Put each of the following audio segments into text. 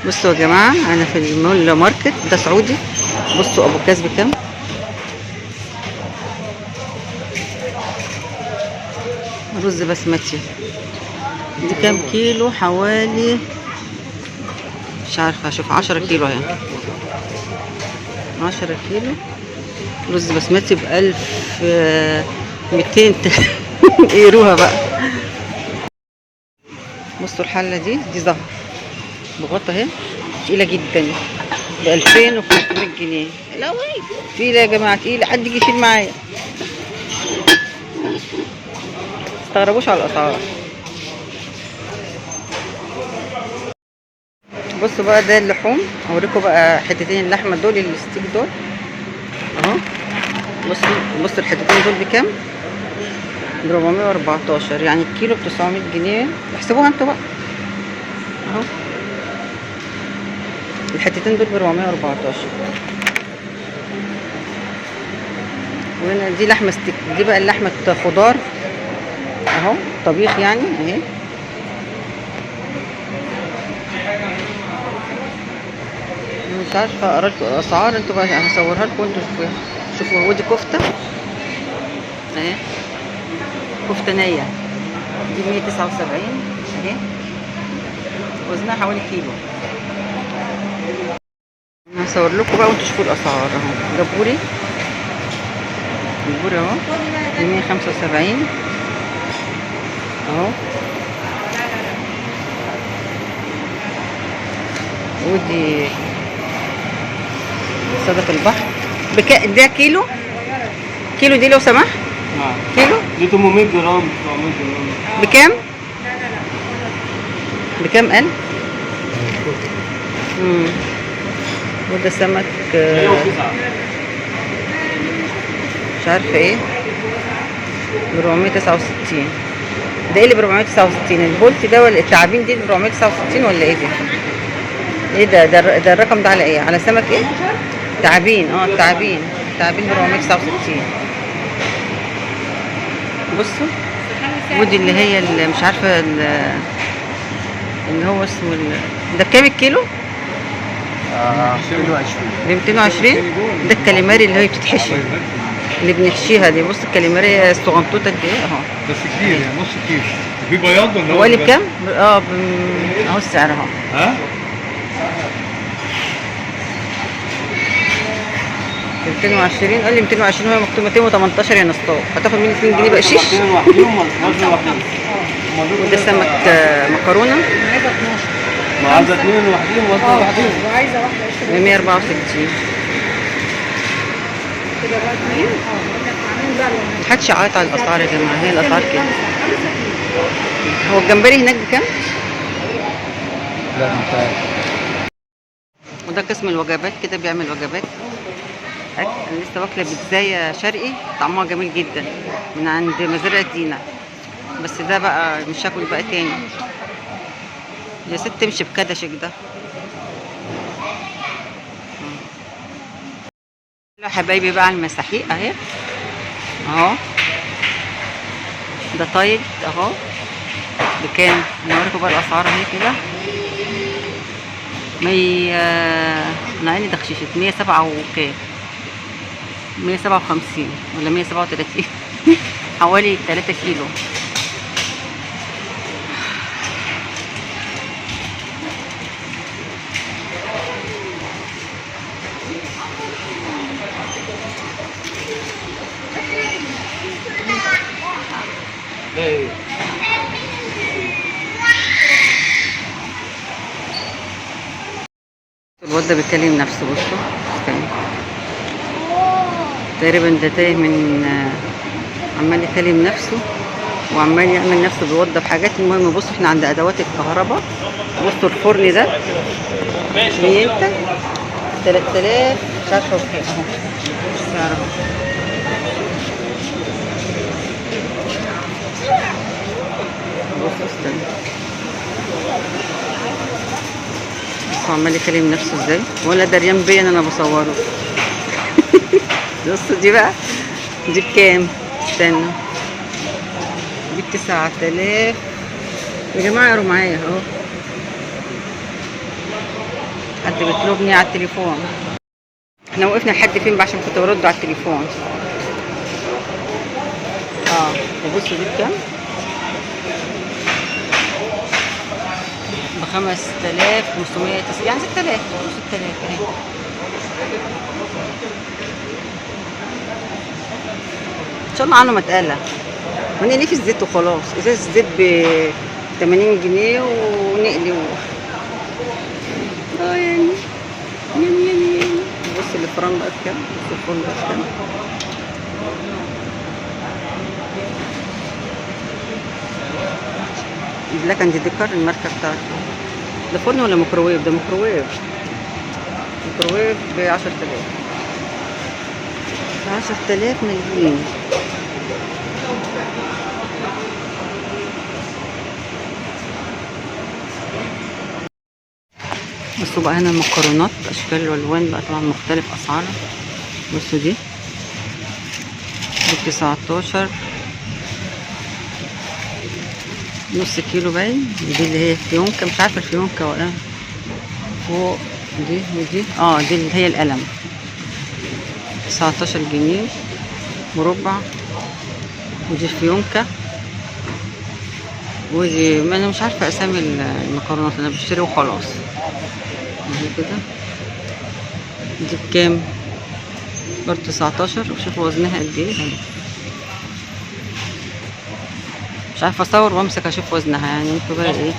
بصوا يا جماعة، انا في المول ماركت ده سعودي. بصوا ابو كاس بكام؟ رز بسمتي دي كام كيلو؟ حوالي مش عارفه، اشوف 10 كيلو اهي، 10 كيلو رز بسمتي ب1200. قيروها بقى. بصوا الحلة دي، دي زهر بغطا اهي، تقيلة جدا، ب2500 جنيه. لا وي تقيلة يا جماعة، تقيلة، حد يجي يشيل معايا. متستغربوش على الاسعار. بصوا بقى ده اللحوم، اوريكم بقى حتتين اللحمة دول، الستيك دول اهو. بصوا الحتتين دول بكام؟ ب 414، يعني الكيلو ب 900 جنيه. احسبوها انتوا بقى اهو، الحتتين دول ب 414. وهنا دي لحمه ستيك، دي بقى اللحمة خضار اهو، طبيخ يعني اهي. مش عارفه اقرا لكم الاسعار، انتوا بقى هصورها لكم وانتوا شوفوها. شوفوا، ودي كفته اهي، كفته نيه دي 179 اهي، وزنها حوالي كيلو. انا هصور لكم بقى وانتوا شوفوا الاسعار اهو. ده بوري، البوري اهو ب 175 اهو. ودي صدف البحر ده كيلو، كيلو دي لو سمحت. نعم. كيلو دي 800 جرام، 900 جرام. بكام؟ بكام قال؟ وده سمك، 109. مش عارفه ايه، ب 469. ده ايه اللي ب 469؟ البولتي ده ولا التعابين دي ب 469 ولا ايه دي؟ ايه ده؟ ده الرقم ده على ايه؟ على سمك ايه؟ تعابين. التعابين، التعابين ب 469. بصوا ودي اللي هي اللي مش عارفه اللي هو اسمه ده بكام الكيلو؟ 220. ب 220. ده الكاليماري اللي هي بتتحشي، اللي بنحشيها دي. بص الكاليماري الصغنطوطه دي اهو، بس كتير يعني نص كيلو. في بياض ولا هو قال لي بكام؟ اهو السعر اهو. ها؟ 220 قال لي 220، وهي مكتوب 218 يا نصاب. هتاخد مني 2 جنيه بقشيش. لوحدهم وزن لوحدهم. وده سمك، مكرونه. عايزه 12. ما عايزه اثنين لوحدهم وزن لوحدهم. وعايزه واحدة ب 164. كده بقى اثنين. عاملين بقى محدش يعيط على الاسعار يا جماعة، هي الاسعار كده. هو الجمبري هناك بكام؟ لا مش عارف. وده قسم الوجبات كده، بيعمل وجبات اكل. انا لسه واكله بيتزايه شرقي طعمها جميل جدا من عند مزارع دينا، بس ده بقى مش هاكل بقى تاني. يا ست تمشي بكدشك ده. يا حبايبي بقى على المساحيق اهي اهو. ده طيب اهو بكام؟ نوريكم بقى الاسعار اهي كده. مية، انا عيني دخششت. 107 وكام؟ 157 ولا 137؟ حوالي 3 كيلو. ده ايه؟ الواد ده بيكلم نفسه. بصوا استنى، تقريبا ده تايه من، عمال يكلم نفسه وعمال يعمل نفسه بيوضب حاجات. المهم بصوا احنا عند ادوات الكهرباء. بصوا الفرن ده مينتا 3000 مش عارفه بكام اهو السعر اهو. بصوا استنى، بصوا عمال يكلم نفسه ازاي، ولا دريان بيا ان انا بصورة. بصوا دي بقى، دي بكام؟ استنى، دي ب9000 يا جماعة، اقروا معايا اهو. حد بيطلبني على التليفون. احنا وقفنا لحد فين بقى؟ عشان كنت برد على التليفون. وبصوا دي بكام؟ ب 5500، يعني 6000، 6000 اهي. ان شاء الله عنه ما اتقلق. ونقلي في الزيت وخلاص. ازاز الزيت ب 80 جنيه ونقلي يعني يم يم يم. بص الفرن بقى بكام؟ بص الفرن بقى بكام؟ Black and Decker الماركة بتاعته. ده فرن ولا ميكروويف؟ ده ميكروويف. ميكروويف ب 10000. 10000 مليم. بصوا بقى هنا المكرونات اشكال والوان بقى طبعا مختلف اسعارها. بصوا دي 19 نص كيلو باين. دي اللي هي فيونكة، مش عارفة الفيونكة ولا فوق دي ودي. دي اللي هي القلم 19 جنيه مربع. ودي فيونكة. ودي ما انا مش عارفة اسامي المكرونات، انا بشتري وخلاص. اهي كده. دي بكام؟ برضه 19. وشوفوا وزنها قد ايه. مش عارفه اصور وامسك اشوف وزنها، يعني انتوا بقى ايه.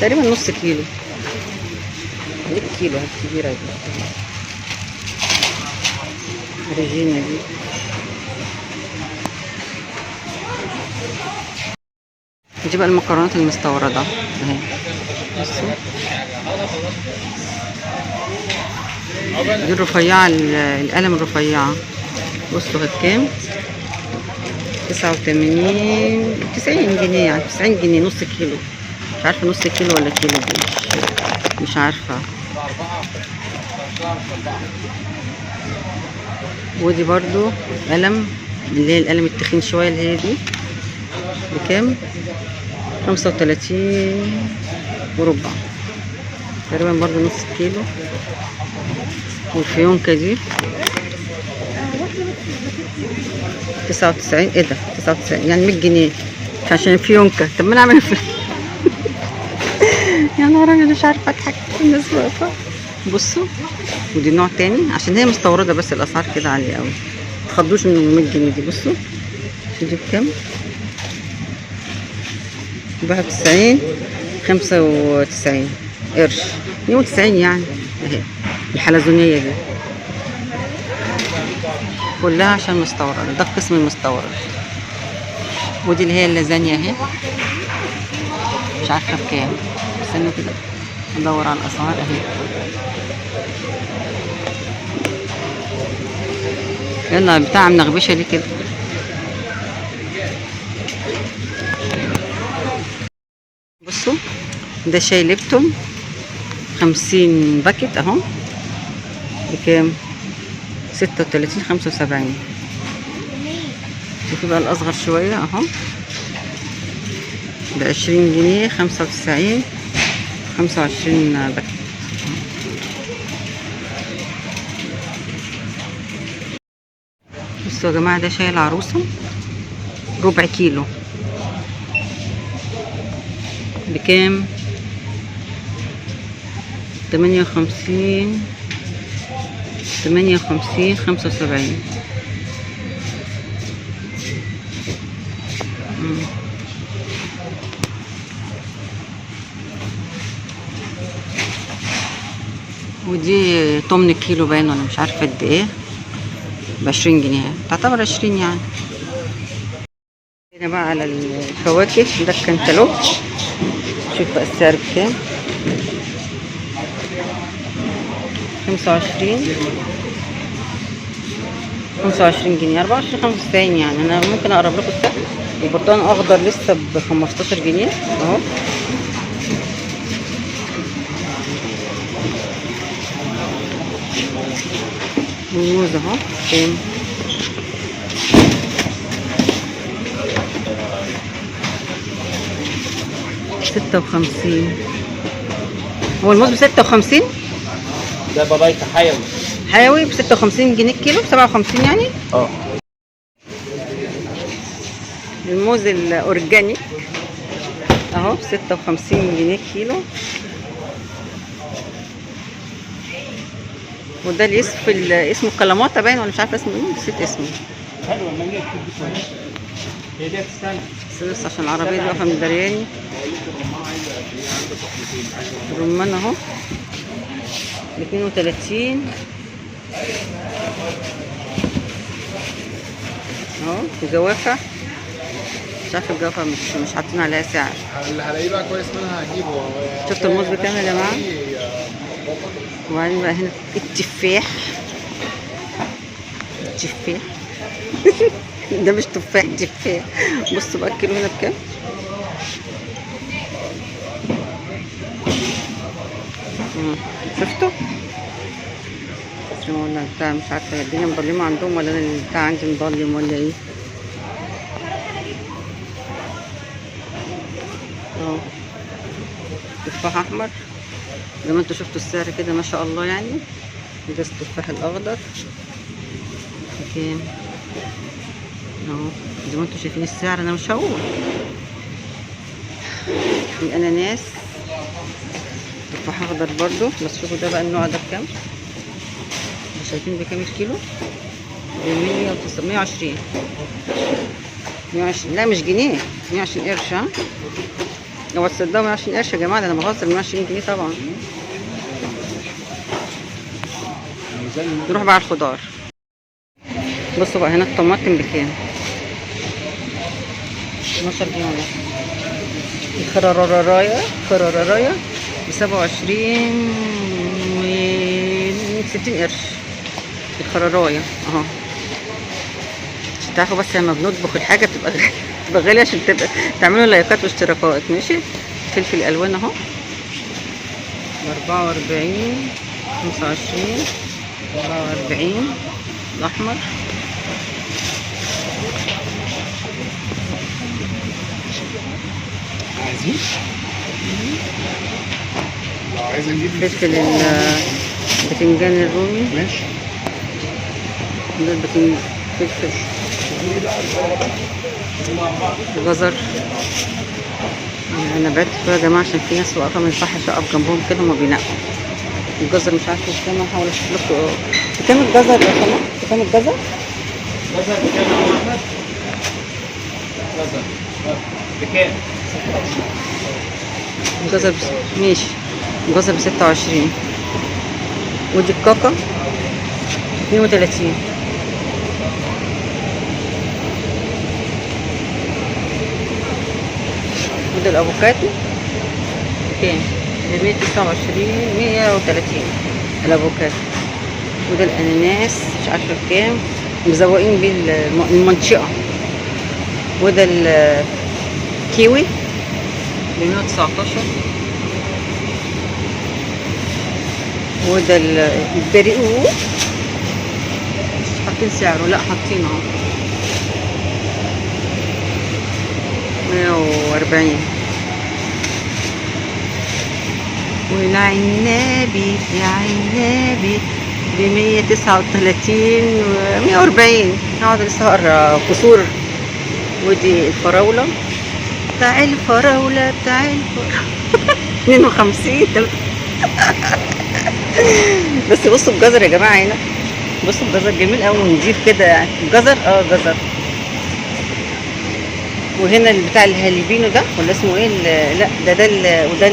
تقريبا نص كيلو. دي كيلو الكبيرة دي ريجينا دي. دي بقى المكرونات المستورده اهي. بصوا دي الرفيعة، القلم الرفيعة. بصوا بكام؟ 89 90 جنيه، يعني 90 جنيه نص كيلو. مش عارفه نص كيلو ولا كيلو دي، مش عارفه. ودي برضو قلم اللي هي القلم التخين شوية اللي هي دي بكام؟ 35 وربع تقريبا، برضو نص كيلو. والفيونكة دي 99. ايه ده 99 يعني 100 جنيه عشان فيونكة. طب ما انا اعمل يا نهار ابيض، مش عارفه اضحك الناس واقفة. بصوا ودي نوع تاني عشان هي مستورده، بس الاسعار كده عالية قوي. متخضوش من 100 جنيه دي. بصوا دي بكام؟ 91 95 قرش، 92 يعني. اهي الحلزونيه دي كلها عشان مستورده. ده القسم المستورد. ودي اللي هي اللازانيا اهي، مش عارفه بكام. استنوا كده ندور على الاسعار اهي. يلا بتاع منغبشه ليه كده؟ بصوا ده شاي ليبتون 50 باكت اهو بكام؟ 36 75. شوفوا بقى الاصغر شوية اهو ب20 جنيه 95 25 باكت. بصوا يا جماعة ده شاي العروسة ربع كيلو بكام؟ 58 58 75. ودي 8 كيلو باين ولا مش عارفه قد ايه، ب20 جنيه تعتبر 20 يعني. هنا بقى على الفواكه ده الكنتالوب. شوف بقى السعر بكام؟ 25 25 جنيه، 24 95 يعني. انا ممكن اقرب لكم السعر. البرتقال اخضر لسه ب15 جنيه اهو. والموز اهو كام؟ 56. هو الموز ب56؟ ده بابايكا حيوي. حيوي ب56 جنيه الكيلو، ب57 يعني؟ اه. الموز ال organic اهو ب56 جنيه كيلو. وده اليسف اسمه كلاماتا باين، ولا مش عارفه اسمه ايه، نسيت اسمه. حلو المانجا كويس. هي دي تستنى بس عشان العربية دي واقفة مدرياني. الرمان اهو ب32 اهو. جوافه مش عارفه الجوافه مش حاطين عليها سعر. اللي هلاقيه بقى كويس منها هجيبه. شفتوا الموز بكام يا جماعة؟ وبعدين بقى هنا التفاح. التفاح ده مش تفاح، تفاح. بصوا بقى الكيلو هنا بكام؟ شفتوا؟ زي ما قلنا بتاع مش عارفه الدنيا مظلمة عندهم ولا انا البتاع عندي مظلم ولا ايه. اهو تفاح احمر زي ما انتوا شفتوا السعر كده ما شاء الله يعني. ده التفاح الاخضر بكام اهو زي ما انتوا شايفين السعر، انا مش هقول. الاناناس تفاح اخضر برضو، بس شوفوا ده بقى النوع ده بكام، شايفين بكام الكيلو؟ ب120 120، لا مش جنيه، 120 قرش. ها لو تصدقوا 120 قرش يا جماعة، ده انا بهزر. 120 جنيه طبعا. نروح بقى على الخضار. بصوا بقى هنا الطماطم بكام؟ 12 جنيه ونص. الخرارارايا خرارارايا ب27 و60 قرش الخرارايا اهو. عشان تعرفوا بس لما بنطبخ الحاجة بتبقى غالية، عشان تبقى تعملوا لايكات واشتراكات. ماشي. فلفل الوان اهو 44 25 44 الاحمر. عايزين؟ لو عايز نجيب فلفل البتنجان الرومي. ماشي. ده البتنجان، فلفل جزر. انا بعت شوية يا جماعة عشان في ناس واقفة ما ينفعش اقف جنبهم كده وما بينقوا. الجزر مش عارفه بكام، هحاول اشوف لكم بكام الجزر يا سماح. بكام الجزر؟ جزر بكام يا احمد؟ جزر بكام؟ الجزر ماشي، الجزر ب26. ودي الكاكا 32. وده الافوكاتو بكام؟ ب129 130 الافوكاتو. وده الاناناس مش عارفه بكام، مزوقين بيه المنشئه. وده الكيوي ب119. وده البريقو مش حاطين سعره، لا حاطينه اهو 140. والعنابي يا عنابي ب139 و140. هقعد لسه هقرا قصور. ودي الفراولة بتاع الفراولة بتاع الفراولة 52. بس بصوا الجزر يا جماعة هنا، بصوا الجزر جميل قوي ونضيف كده يعني. جزر جزر. وهنا بتاع الهالبينو ده ولا اسمه ايه؟ لا ده وده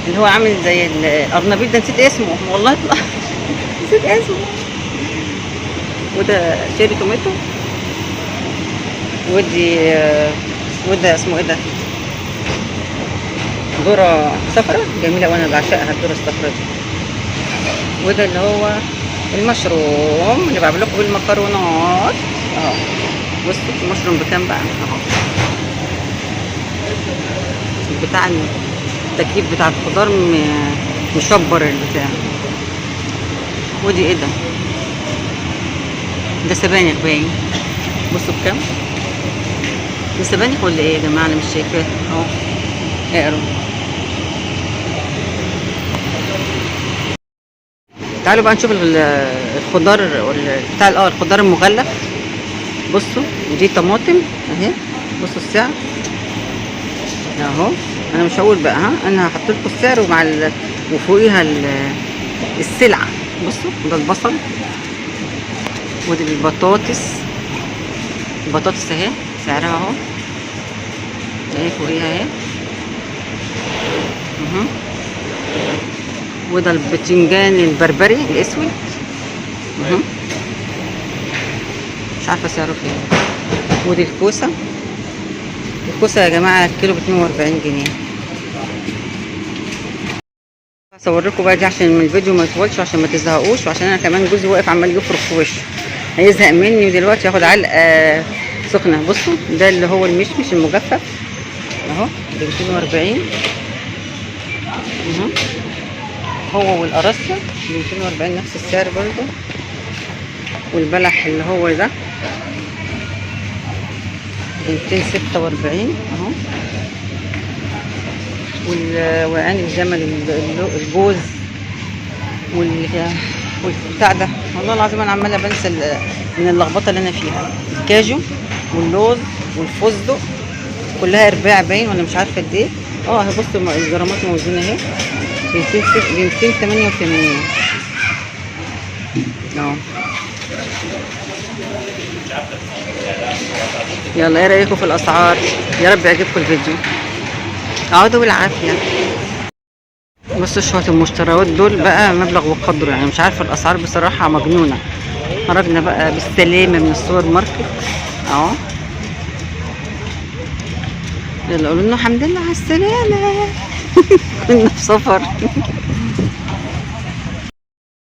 اللي هو عامل زي القرنبيط ده، نسيت اسمه والله نسيت اسمه. وده cherry tomato. ودي وده اسمه ايه ده؟ ذرة صفرة جميلة وانا بعشقها الذرة الصفرة دي. وده اللي هو المشروم اللي بعمل لكم بالمكرونات اهو. بصوا المشروم بكام بقى اهو. بتاع التكييف بتاع الخضار مشبر البتاع. ودي ايه ده؟ ده سبانخ باين. بصوا بكام؟ دي سبانخ ولا ايه يا جماعة؟ انا مش شايفاها اهو. اقروا. تعالوا بقى نشوف الخضار بتاع الخضار المغلف. بصوا دي طماطم اهي، بصوا السعر اهو. انا مش هقول بقى، ها انا هحط لكم السعر ومع وفوقيها السلعة. بصوا ده البصل ودي البطاطس، البطاطس اهي سعرها اهو، اهي فوقيها اهي. وده البتنجان البربري الاسود. مش عارفه سعره فين. ودي الكوسه، الكوسه يا جماعة الكيلو ب42 جنيه. هصور لكم بقى دي عشان الفيديو ما يطولش وعشان ما تزهقوش، وعشان انا كمان جوزي واقف عمال يفرك في وشه هيزهق مني دلوقتي، ياخد علقه سخنة. بصوا ده اللي هو المشمش المجفف اهو ب 240. هو والقراصيه ب 240 نفس السعر برضو. والبلح اللي هو ده ب 246 اهو. وعين الجمل الجوز والبتاع ده، والله العظيم انا عماله بنسى من اللخبطة اللي انا فيها. الكاجو واللوز والفستق كلها ارباع باين ولا مش عارفه قد ايه. اهي بصوا الجرامات موزونة اهي ب 288 اهو. يلا ايه رايكم في الاسعار؟ يا رب يعجبكم الفيديو. اقعدوا بالعافية. بصوا شوية المشتريات دول بقى مبلغ وقدره، يعني مش عارفه الاسعار بصراحة مجنونة. خرجنا بقى بالسلامة من السوبر ماركت اهو. يلا قولوا لنا الحمد لله على السلامة. كنا في سفر.